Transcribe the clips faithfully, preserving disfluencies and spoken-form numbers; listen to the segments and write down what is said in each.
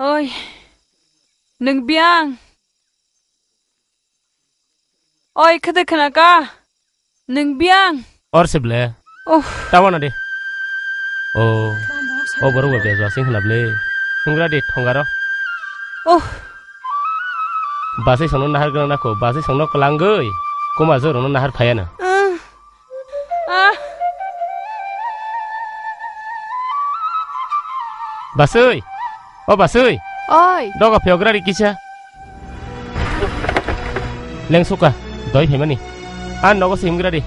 Oi, nwng biyang? Oi, khede khna ka? Nwng biyang? Or se ble. Oh. Tawana de. Oh. O borok ba bejwa sing khna ble. Thungra de thongaro. Oh. Basai songno nahar gana nako, basai songno kwlangwi. Kuma jorokno nahar phayana. Ah. Ah. Basai. O Basai. Oi. Doga pheogra ri kisa. Lengsuka, doi phaimani. An nogo se himgra di.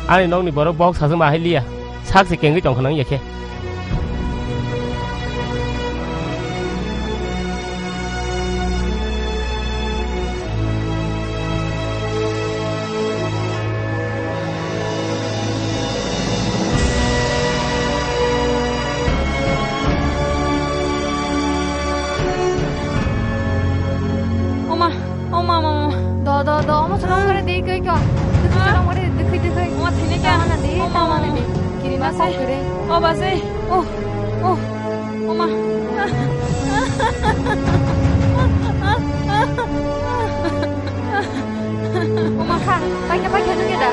Ani nokni borok bohok sajwk ma hai liya. Sak se kengwi tongkha nang yakhe. Oma, oma, oma, oma. Do, do, do, oma, chwla ongkha de, koi, koi. Dukhi, chwla ongkha de, dukhi, dukhi. Oma, thini kya? Tamana de, oma, tamana de. Kirima kok kere. O, base. Oh, oh, oma. Oma kha, paikha, paikha, nungya da?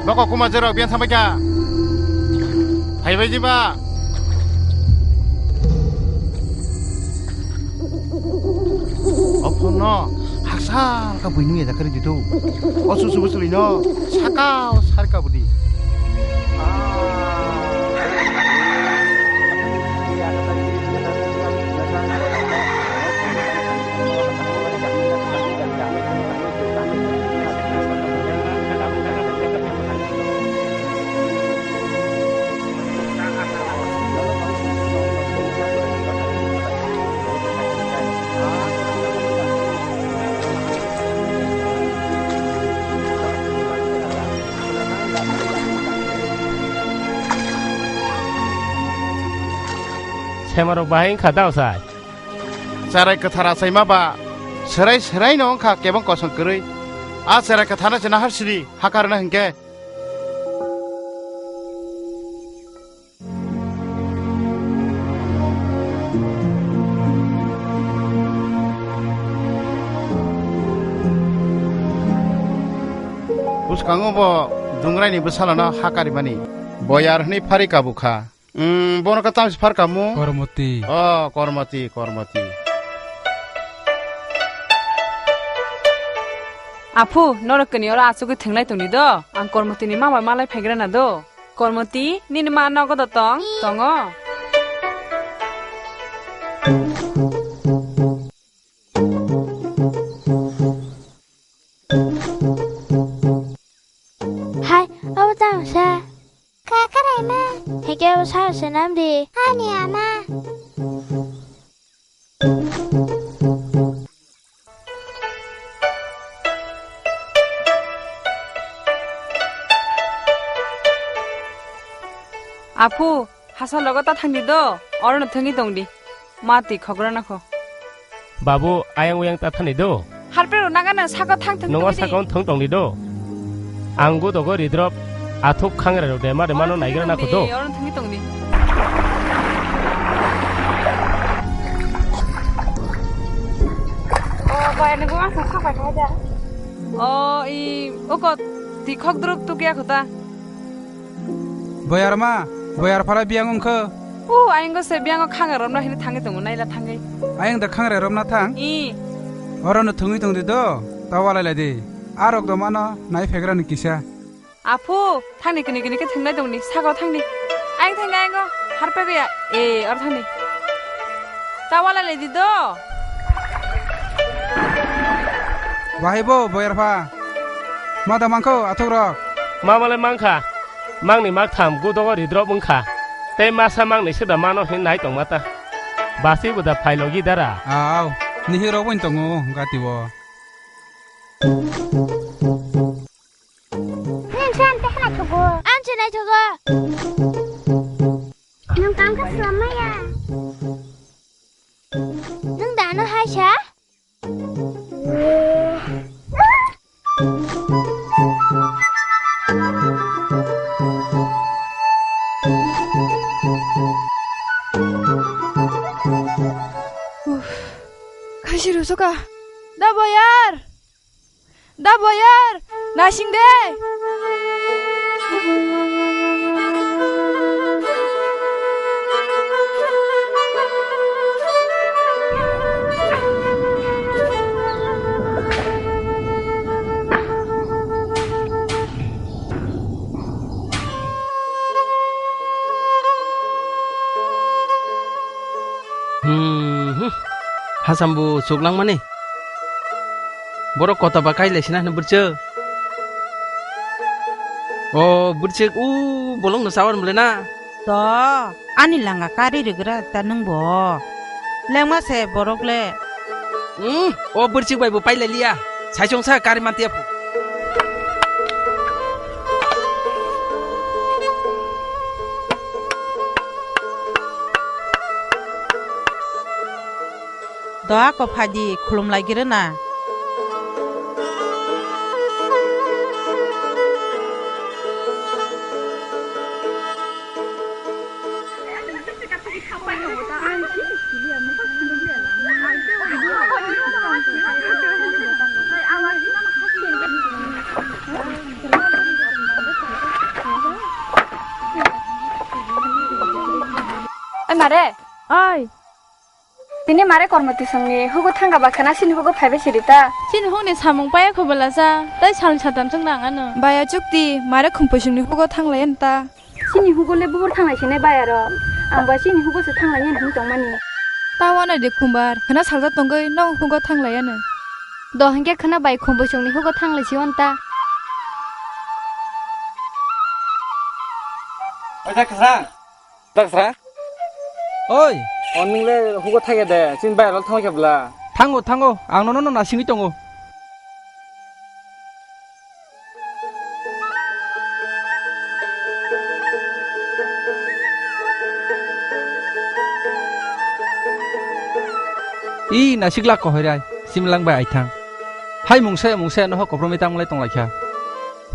Boko kuma jerok biyan sampai kya? Hai bai jiba. O phone no haksa ka buinu ya jakari ditu. O susu busuli no sakao sarka budi. Semarok bahai wngkha da osai. Cherai kwthar achaima ba, serai serai no wngkha kebeng kosong kwrwi. A cherai kwthar no se nahar sidi, hakarna hinkhe. Bwskango bo Dungrai ni bwsala no hakarimani. Boyar hwnwi phari kabukha. Umm, bono ka tamsi phar kamu? Kormoti. Oh, Kormoti, Kormoti. Aphu, norok kini oro achugwi thwnglai tongdi do. Ang Kormoti ni mama malai phaigrana do. Kormoti, nini ma nogo do tong? Tongo. Hai, abo tang sa. Kakarai ma. Heke abo sa se nam di. Ani ama. Aphu, hasa logo ta thangdi do, orono thwngwi tongdi. Ma twi khogra nakho. Babu, ayang uyang ta thani do. Harpre rw naga nang saka thang thwng. Nungo tongdi. Saka thwng tongdi do. Ang gudogo ridrop, athuk khangra rw dema dema no naigra nakho do. Orono thwngwi tongdi. O, bai, nunggo ang thwng kha bai kha da. O, i, oko twi khok drup tukya kho ta. Boyar ma, boyar phara biyang wngkho. O, ayang se biyang o khanga romna hini thangwi tongo, naila thangwi. Ayang da khangra romna thang? I. Orono thwngwi tongdi do, ta walai lai di. Arok do mano nai phegra ni kisa. Aphu, thani kini kini khe thwngnai tongni, sakao thangni. Ayang thangni ayang o, harpe gaya. E, or thangni. Ta walai lai di do. Bahai bo, boyar pha. Ma da mangkho, athuk rok. Ma malai mangkha. Mangni mak tham, gudogo ridrop wngkha. Tei masa mangni sida mano hin nai tongma ta. Basi bo da phai logi dara. Aw, nihiro bo tongo gati o. Nini san te hana thugo. An se nai thugo. Nung kam ka suamaya. Nung dano hai sa? Uff, kaisa rwsok kha. Da boyar! Da boyar! Naising de! Hmm, hmm. Hasambu chuklangmani. Borok kota ba kai lai sina hwnwi bwrchuk. O bwrchuk, u bolong no chawar mle na. To, ani langa kari rigra ta nwng bo. Lengma se borok le. Hmm, o bwrchuk bai bo pai lai liya. Saichung sa kari mantia phu. Doa ko phadi khulum lai gire na. Ai mare. Oi. Tini mare kormo tisongni hugo thangka ba khana sini hugo phaibai siri ta. Sini hukni samung paya khobala sa, tai salni satam chwng nang ano. Baya chukti, mare khumpui songni hugo thanglai ta. Sini hugo le bubur thanglai sinai baya ro. Ang ba sini hugo se thanglai nini hung tongmani. Ta wana de khumbar, khana salsa tongoi nong hugo thanglai ano. Do hingke khana bai khumpui songni hugo thanglai si on ta. Oja khasang. Daksra? Oi. O nung le hugo thage de, chini bayar thangwi khe bla. Thango, thango, ang nono no nasingwi tongo. I nasik lak kohoi rai, simlang bai aithang. Hai mungsa, mungsa noho kopromwi tangmulai tonglaikha.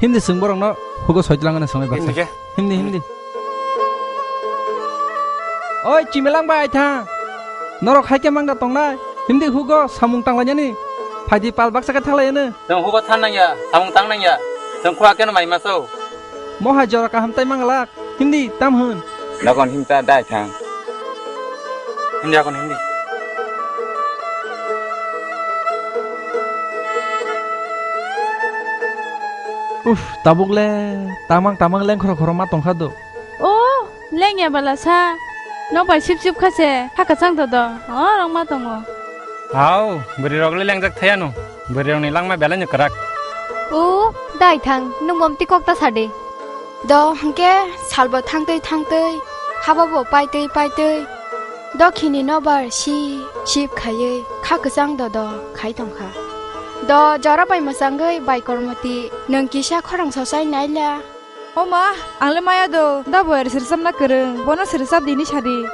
Himdi chwng borokno hugo soitlangani songwi baksa. Himdi khe? Himdi, himdi. Oi, chimilang bai aithang. Norok hai khe mangda tongnai. Himdi hugo samung tanglainani. Phaidi pal baksa khe thanglaiano. Chwng hugo than nangya, samung tang nangya. Chwng khua keno mai maso. Mo hai jora kaham tai manglak. Himdi tam hwn. Dogon himta dai thang. Himdi akon himdi. Uff, tabuk le, tamang tamang lengkhoro khoro ma tongkha do. O, lengya bala sa. Nok bai sip sip kha se, ha kwchang do do. O, rok ma tongo. Hao, bwrwi rok le lengjak thaya no. Bwrwi rok ni langma belai no kwrak. O, dai thang, nung bomti kok ta sa de. Do hwnkhe salbo thangtwi thangtwi, hababo paitwi paitwi, dokhini nobar si sip khaiwi kha kwchang dodo khai tongkha. Do jora bai mwchangwi bai kormoti nwng kisa khorang sosai naila. O ma, ang le maya do, da boyar sirsamna kwrwng, bono sirsap dini sadi.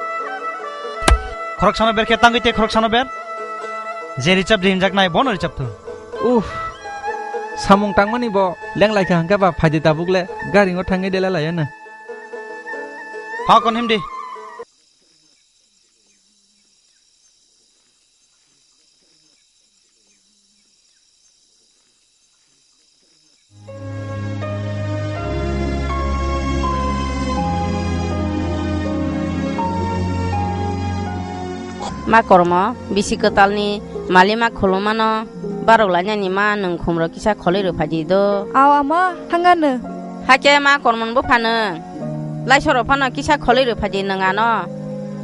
Khorok sano ber khe tangwi tei khorok sano ber. Je richap rinjak nai bono richap thung. Uff, samung tangmani bo lenglaikha hwnkhe ba phaidi tabuk le garingo thangwi dela laiya na. Pha kon himdi. Ma kormo, bisi kwtalni malima khulumano barok lainani ma nwng khumro kisa kholwi rwphaidi do. Aw ama, thangano. Hakhe ma kormon bupha nwng. Laisorok phano kisa kholwi rwphaidi nwng ano.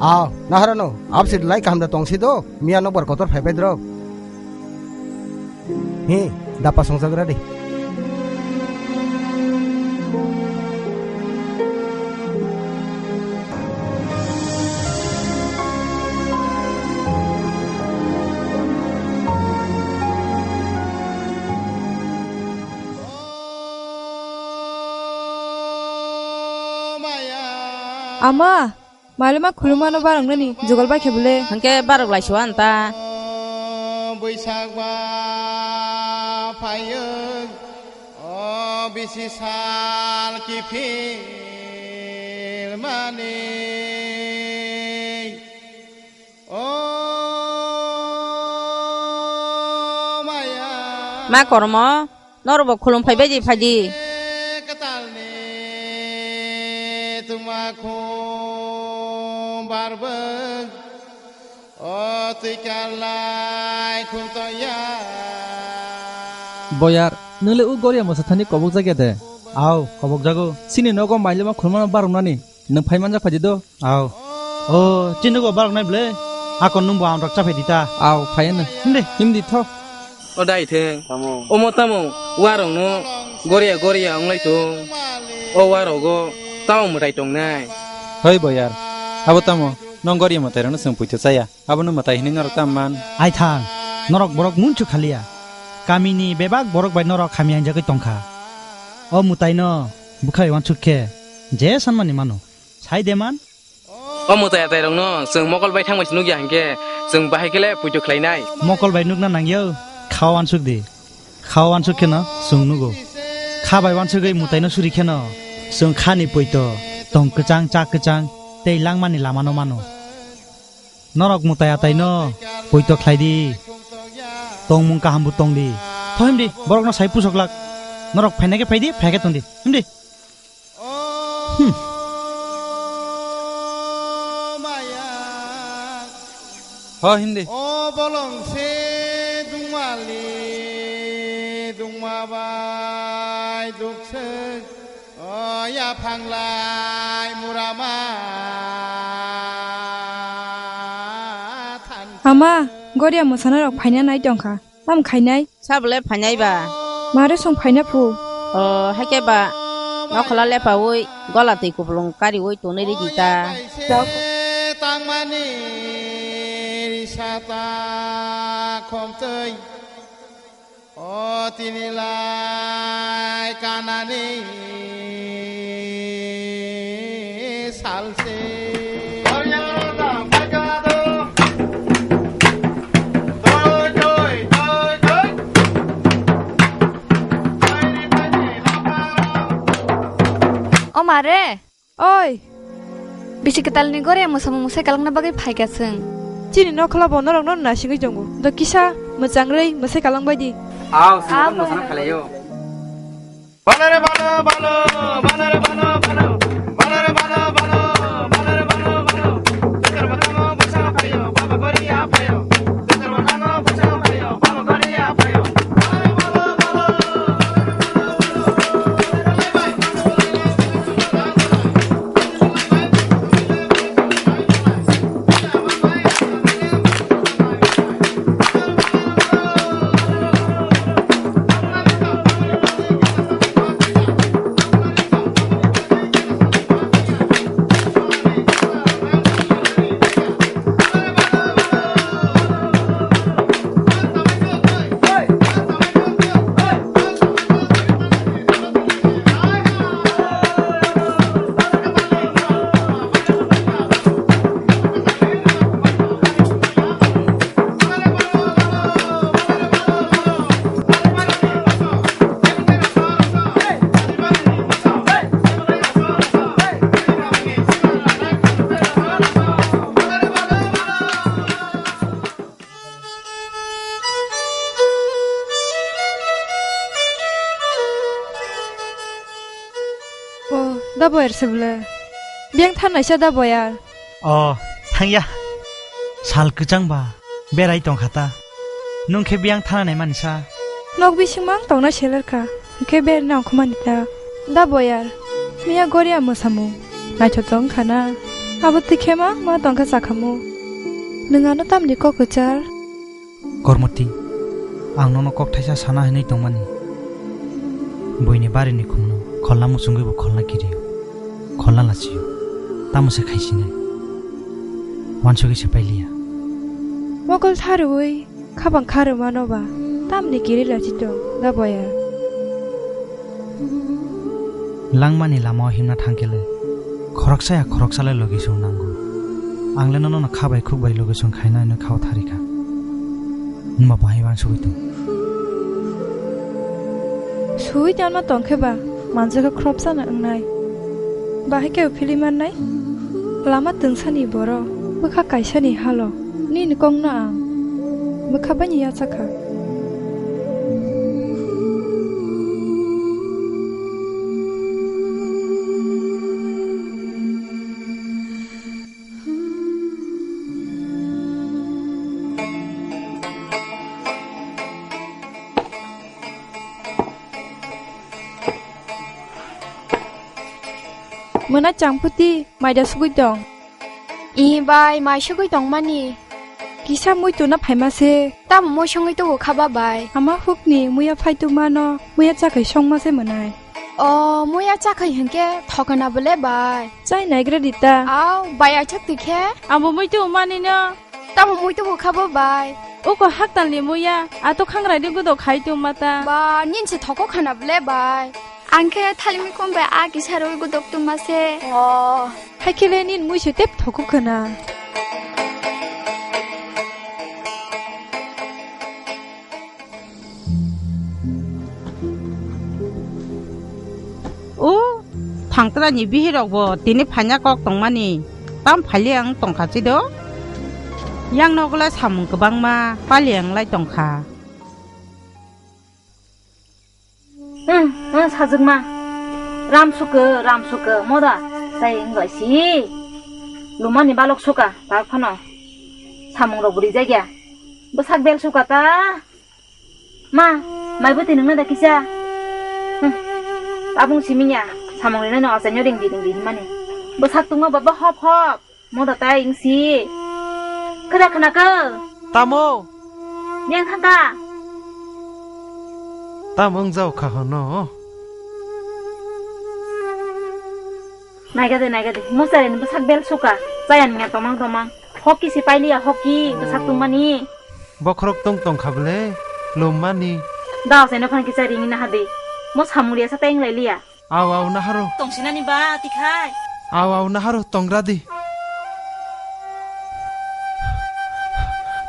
Aw, naharano, absir lai kaham da tongsi do, miya nokbar kotor phaibai drok. Hi, dapa songjagra de. Ama, malima khulumano baroknani jugal bai khe bole. Hwnkhe barok lai suan ta. Boisak ba phaio, o bisi sal kiphil mani. O maya. Ma kormo, norokbo khulum phai bai di, phai di. Kwtalni tuma khum barbwk, o twi karlai khum toya. Boyar, nwng le o Goria mwsa thani kobok jak ya de? Au, kobok jago. Chini nogo mailima khulumano baroknani. Nwng phai manjak phai di do. Au. O, chini nogo barok nai ble. Hakon nwng bo amrok cha phai di ta. Au, phai ano. Himdi. Himdi tho. O dai the. Tamo. Omo tamo, warok no goria goria wng lai tong. O warok go tamo mwtai tong nai. Hoi boyar. Abo tamo, nong goria mwtai rok no chwng puito chaya. Abono mwtai hinwi norok tamo man? Ai thang, norok borok munchu khaliya. Kamini bebak borok bai norok hamya hinjagwi tongkha. O mwtaino bwkhai uansuk khe je sanmani mano. Sai de man? O mwtai atai rokno chwng mokol bai thangbai se nukya hinkhe chwng bahai kele puito khlainai. Mokol bai nukna nangya, kha uansuk di. Kha uansuk kheno chwng nugo. Kha bai uansugwi mwtaino suri kheno chwng khani poito tong kwchang, chak kwchang tei langmani lamano mano. Norok mwtai ataino poito khlai di. Tongmung kaham bo tong di. Tho himdi, borokno sai pusok lak. Norok phaina khe phai di, phai khe tong di. Himdi. Hmm. Ho himdi. O bolong se dungmali, dungma bai dukse. O yaphanglai murama than. Ama, goria mwsana rok phaina nai tongkha. Tam khainai? Sabole phainai ba. Mare song phaina phu. O, haikhe ba. Nokhola lepaui, gola twi kupulung kariui tonwi ridi ta. Tangmani risa ta khomtwi. O tini lai kanani salse. O mare. Oi! Bisi kwtalni goria mwsamung mwsai kalangna bagwi phaikha chwng. Chini nokhola bo norokno nasingwi tongo. Do kisa mwchangrwi mwsai kalang bai di. Aw, swngo. Aw, mwsana bai. Khalaio. Balo re balo, balo, balo re balo, balo. Balo re balo, balo, balo re balo, balo. Bekar bakango bwsa phaio, baba goria phaio. O, da boyar se bwle. Biyang thannaisa da boyar. O, thangya. Sal kwchang ba berai tongkha ta. Nwng khe biyang thana nai mansa. Nok bising mang tongna seler kha. Hwnkhe ber nang khumani ta. Da boyar, miya goria mwsamung naithotok wngkha na? Abo twi khe ma ma tongkha chakhamu. Nwng ano tamni kok kwchar? Kormoti, ang nono kok thaisa sana hinwi tongmani. Buini barini khumno kholna muchungwi bo kholna kirio, kholna lachio, tamo se khaisinai. Wansugwi se pailiya. Mokol tharwi Khabang kha rwmano ba, tamni kiri lachi tong, da boyar. Langmani lamao himna thangkhe le, Khoroksa ya khoroksa le logi song nango. Ang le nono kha bai khuk bai logi song khaina hwnwi khao thari kha. Nma bahai wansugwi tong. Sui tangma tong khe ba, manjak khe khoroksa no wngnai. Bahai khe phili mannai? Lama twngsani borok, bwkha kaisani halo. Nini kokno ang bwkha bai ni yacha kha. Mwnai changphuti, maida sugwi tong. I bai, mai sugwi tongmani. Kisa muitu na phaima se. Tamo mui songwi tubu kha ba bai? Ama hukni muya phai tu mano, muya chakhai songma se mwnai. O, muya chakhai hwnkhe thokna bole bai? Chai naigra di ta. Au, bai aithak twi khe? Abo muitu mani no. Tamo muitu bo kha bo bai? Uko haktal ni muya, ato khangrai di gudo khai tu mata. Ba, nin se thoko khana bole bai? Ang khe thalimi kom bai a kisa rwi gudok tuma se. O. Hai khe le nin mui se tep thoko khana. O, thangtra ni bihirok bo tini phaina kok tongmani, tam phali ang tongkha chido. Yang nogo le samung kwbangma pali ang lai tongkha. Hmm, hmm, sajwkma. Ram sukha, ram sukha, moda. Tai wng bai si. Lumani balok sukha, tak phano. Samung rok bwrwi jakya. Bwsak bel sukha ta. Ma, mai bwtwi nungna da kisa. Hmm. Tabung simi ya. Samung rina no achaino ring di, ring di himani. Bwsak tungma baba hop hop. Moda tai wngsi. Khada khana kho? Tamo? Yang thangka? Tamo wng jao kha hono? Naiga de, naiga de. Muchari ni bwsak bel suka. Chayan mya tomang tomang. Hoki si pailiya, hoki bwsak tungmani. Bokhorok tong tong kha bwle, lummani. Dao chaino phan kisa ringina hadi. Mo samuriya sa tai wng lai liya. Aw, aw, naharo. Tongsinani ba, tikhai. Aw, aw, naharo, tongra di.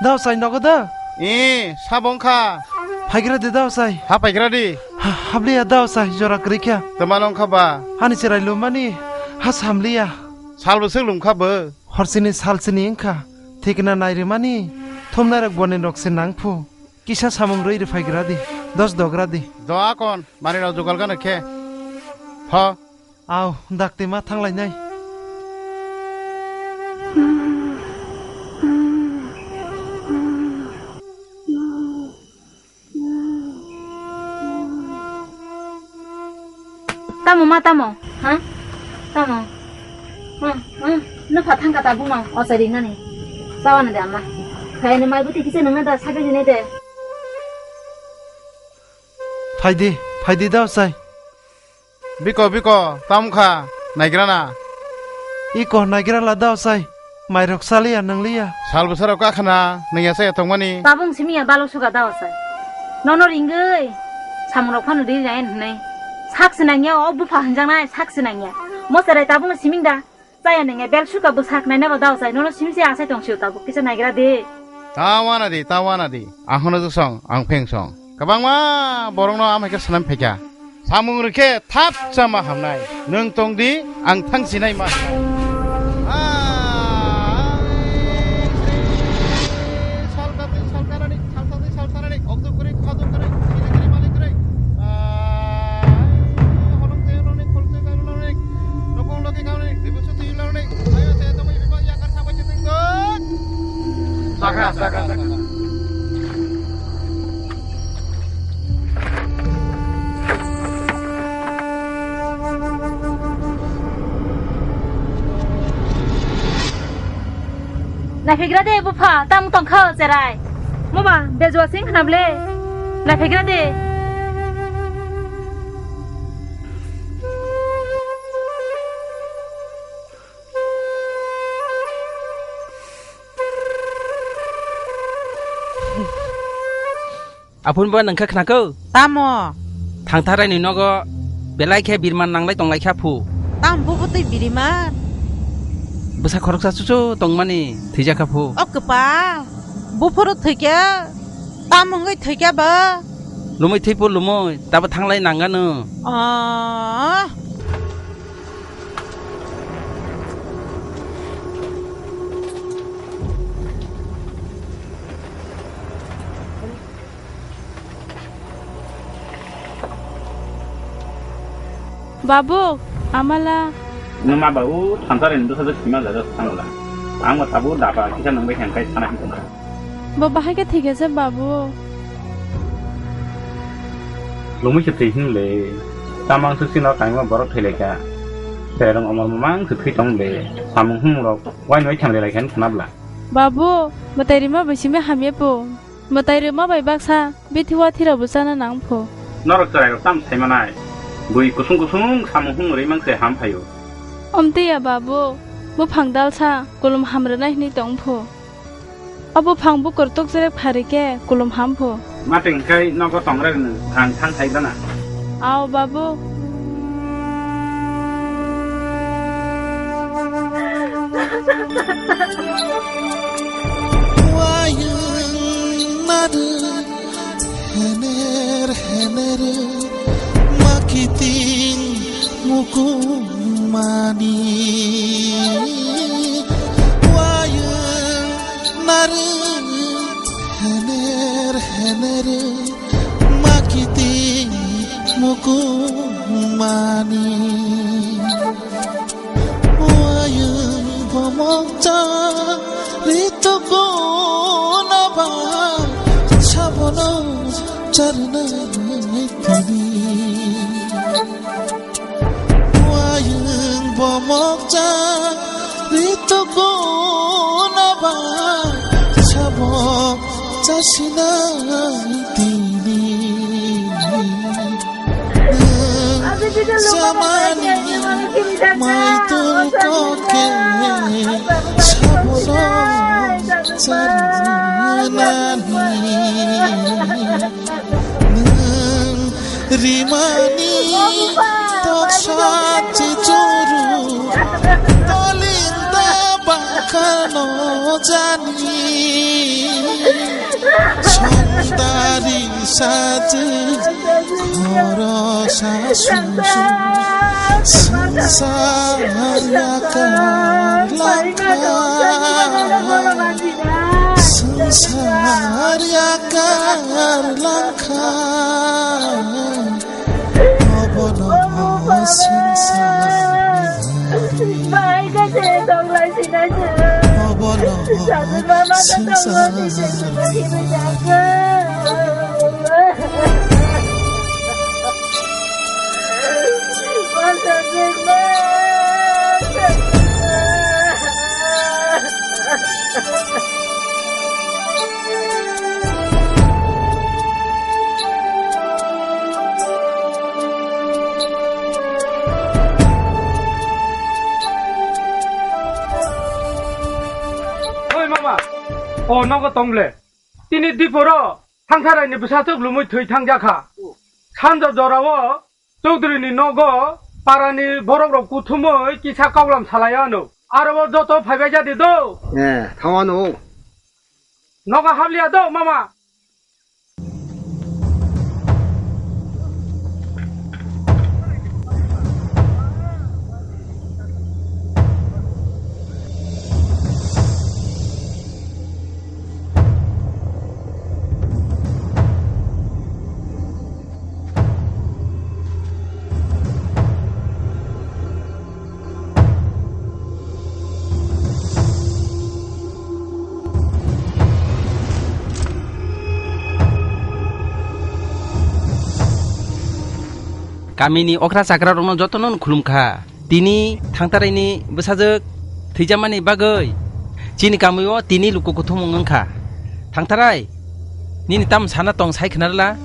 Dao sai nogo da? Eh, sabo wngkha. Phaigra di dao sai. Ha phaigra di. Ha, habliya dao sai, jora kwrwi kha. Twmano wngkha ba? Ani cherai lumani, ha samliya. Sal bwswk lumkha bo? Horsini salsini wngkha. Thikna nairimani, thumnairok boni rok se nangphu. Kisa samung rwi rwphaigra di, dos dogra di. Do akon, manwi rok jugal gana khe. Pho. Aw, dakti ma thanglainai. Tamo ma tamo? Ha? Tamo? Hmm, hmm. No pha thangka ta buma, o chari nani. Sawa na de ama. Kaya ni mai buti kisa nang na da sagai jine de. Phaidi, phaidi dao sai. Biko, biko, tamo kha, naigra na. Iko naigra la dao sai. Mairok saliya nangliya. Sal bwsarok kakhana nangya saya tongmani. Tabung simiya balok suka dao sai. Nono ringwi samungrok phano ri rayan hwnwi. Sak sinangya o bupha hwnjaknai sak sinangya. Mosarai tabung siming da. Chaya nangya bel suka bwsak naina ba dao sai. Nono simse asai tong sio tabuk kisa naigra de. Ta wana di, ta wana di. Ang hono juk song, ang pheng song. Kwbangma borokno amhai khe swnam phaikha. Samung rwkhe thap chama hamnai. Nwng tong di, ang thangsinai ma. Ah, salkatwi salkarani, salsatwi salsarani, okduk kwrwi, khaduk kwrwi, sini kwrwi, malik kwrwi. Ah, holong twi holong ni, khol twi holong ni, nokong logi kauni, ribu suti holong ni. Ayo, saya tunggu ibu yakar sampai situ. Saka, saka, saka. Naiphigra de bupha, tamo tongkha o cherai. Moba, bejua sing khna ble. Naiphigra de. Aphun bo nangkha khnakho? Tamo? Thangtharai ni nogo belai khe birman nanglai tonglai kha phu. Tam bubu twi birima. Bwsa khoroksa chuchu tongmani thwijakha phu. O kwpal. Buphuru thwikhe. Tam wngwi thwikhe bo. Lumui thwipo lumui. Tabo thanglai nangano. Oh. Babu, amala. Nwma babu, thansa rin dosa dosa sima jaga sangla. Ang ma tabu daba kisa nang bai hengkai sana hin tongkha. Bo bahai khe thik ase babu. Lumui se thwi hin le. Tamang suk sino kaima borok thwi lai kha. Serong omor mamang se thwi tong le. Samung hung rok wai noi thang le lai khan khana bla. Babu, mwtai rima bai simi hamya po. Mwtai rwma bai baksa bithi wathi rok bo chana nang pho. Norok chwrai rok tam sai manai. Bui kusung kusung samung hung rwi mang se ham phaio. Omtwi ya babu, buphang dalsa kulum ham rwnai hwnwi tong pho. O buphang bukur tuk jerek phari khe kulum ham pho. Mating kai nogo tong rek nw, ang thang thai gana. Ao babu. Wayung nadu hener hener makiting mukumani. Wayung nadu hener hener makiting mukumani. Wayung bomokcha rituko naba sabono charnai tini. Wayung bomokcha rituko naba sabok chasinai tini. Nwng samani maitul koke sabono sarnani. Nwng rimani toksa chichuru tolinda bangkano jani. Songdari sajwk khoroksa sumsum swngchar yakar langkha. Swngchar yakar langkha. Obono swngchar. Obono swngchar. Oi mama, o nogo tong le. Tini diporo Thangtharaini bwsajwk lumui thwi thangjakha. Sanja jorao Chaudhary ni nogo parani borok rok kuthumui kisa kaulam salai ano. Aro o joto phaibai jadi do. Eh, thangano. Nogo habliya do, mama. Kamini okra chakra rokno jotono khulum kha. Tini Thangtaraini bwsajwk thwijamani bagwi chini kamio tini luku kuthumung wngkha. Thangtarai, nini tam sana tong sai khna rwla?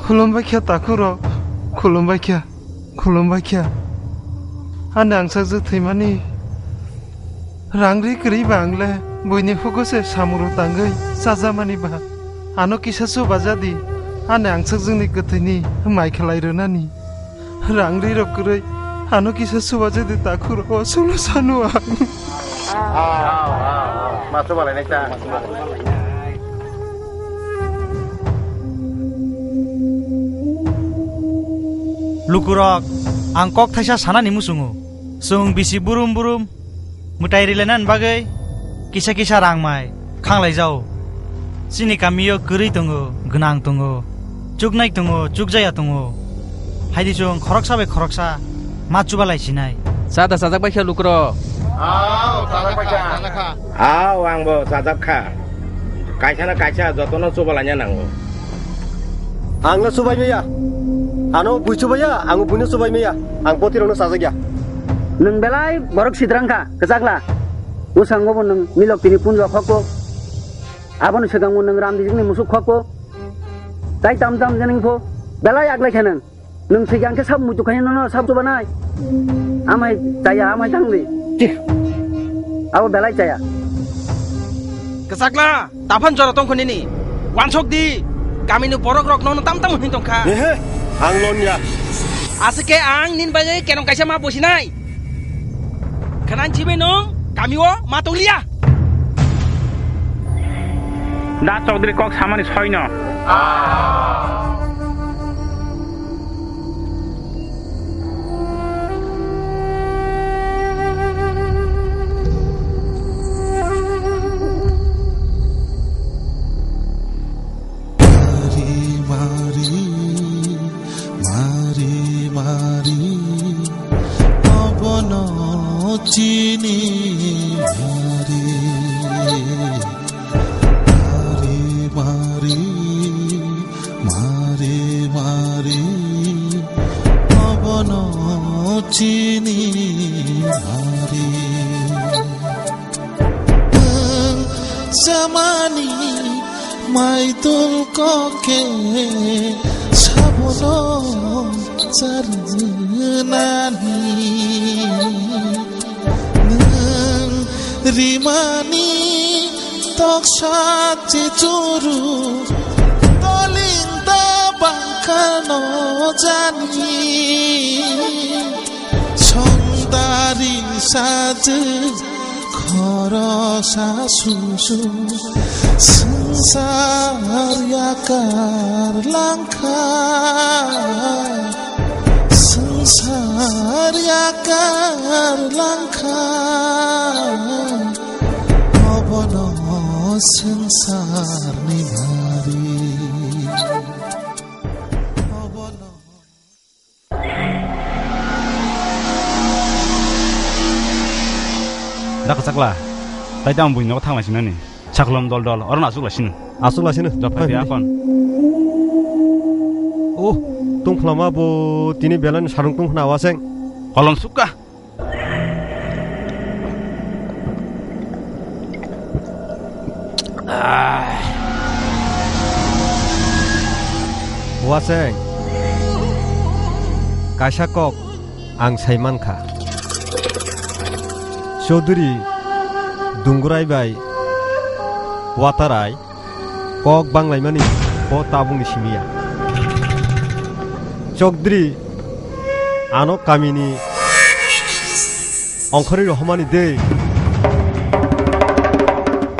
Khulumbai kha takhuk rok, khulumbai kha, khulumbai kha. Ani angsakjwk thwimani rang ri kwrwi ba ang le buini hugo se samung rok tangwi chajamani ba. Ano kisa chuba jadi. ani angsakjwkni kwthwini mai khlai rwnani. Rang ri rok kwrwi, ano kisa chubajakdi takhuk rok, o chwngno sanu ang. Ma chubalai nai ta. Lukurok, ang kok thaisa sanani muchungo. Chwng bisi burum burum mwtai rilainani bagwi kisa kisa rang mai khanglaijao. Chini kamio kwrwi tongo, gwnang tongo, chuknai tongo, chukjaya tongo. Haidi chwng khoroksa bai khoroksa ma chubalai sinai. Cha da chajak bai kha lukurok. Ao, chajak bai kha. Ao, angbo chajak kha. Kaisa na kaisa jotono chubalaina nango. Ang no chubai maya. Ano bui chubai ya, ang bui no chubai maya. Ang poti rok no chajak ya. Nwng belai borok sidrang kha, kwchakla. Bwskango bo nwng milok tini punjo khokko. Aboni swkango nwng ramdijikni musuk khokko. Tai tam tam jeneng pho. Belai aglai kha nwng. Nwng sikang khe sab muitu khaina nono sab chubanai. Amai chaya, amai tangdi. Chih. Abo belai chaya. Kwchakla, taphan jora tongkho nini. Wansok di. Kamini borok rok nono tam tam hin tongkha. Ehe, ang non ya. Aswk khe ang nin bai kerong kaisa ma bosinai. Khwnan chibai nwng kami o ma tongliya. Da Chaudhary kok samani soino. Mari, mari, mari, mari, obono chini mari. Mari, mari, mari, mari, obono chini mari. Nwng chamani maitul kokhe sabono charwnani. Nwng rimani toksa chichuru toling da bangkhano jani. Songdari sajwk khorosa susu swngchar yakar langkha. Swngchar yakar langkha, obono swngcharni mari. Obono. Da kwchakla, tai tamo buini nogo thanglaisingmani. Sakolom dol dol, oro no aswk lai sino. Aswk lai sino. Jok pai Hai, dia kon. Oh, tungphla ma bo tini belai ni sarung tungphna waseng. Kolom sukha. Waseng. Kaisa kok. Ang sai mankha, Chaudhary Dungurai bai Watarai kok banglaimani bo tabukni simi ya. Chaudhary ano kamini ongkhorwi rohormani de,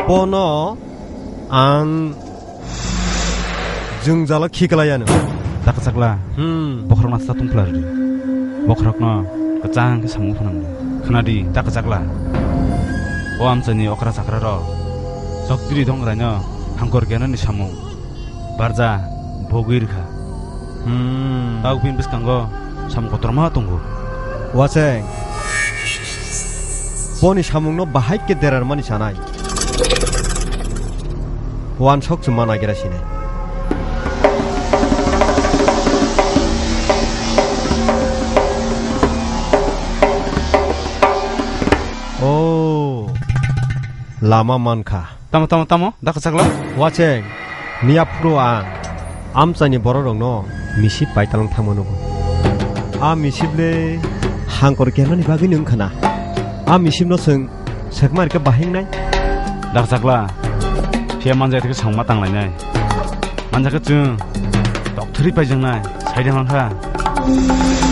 bono ang jwngjalo khiklai ano. Da kwchakla. Hmm. Bokhorok nasa tungphla rwdi. Bokhorokno kwchang khe samung phanang di. Khna di, da kwchakla. O amchaini okra chakra rok Chaudhary Dungurai no hangkor gyanani samung barja bogwi rwkha. Hmm. Tabuk bini bwskango samung kotorma tongo. Waseng. Boni samungno bahai khe derarmani sanai. Wansok se ma nagira sinai. Oh, lama mankha. Tamo, tamo, tamo, da kwchakla? Waseng, miya phuru ang amchaini bororokno misip paitalang thangma nugo. A misip le hangkor kernani bagwino wngkha na. A misipno chwng sekma rikhe bahai wngnai? Da kwchakla, phiya manjak rikhe samungma tanglainai. Manjakhe chwng Thri paijaknai, saidang langkha.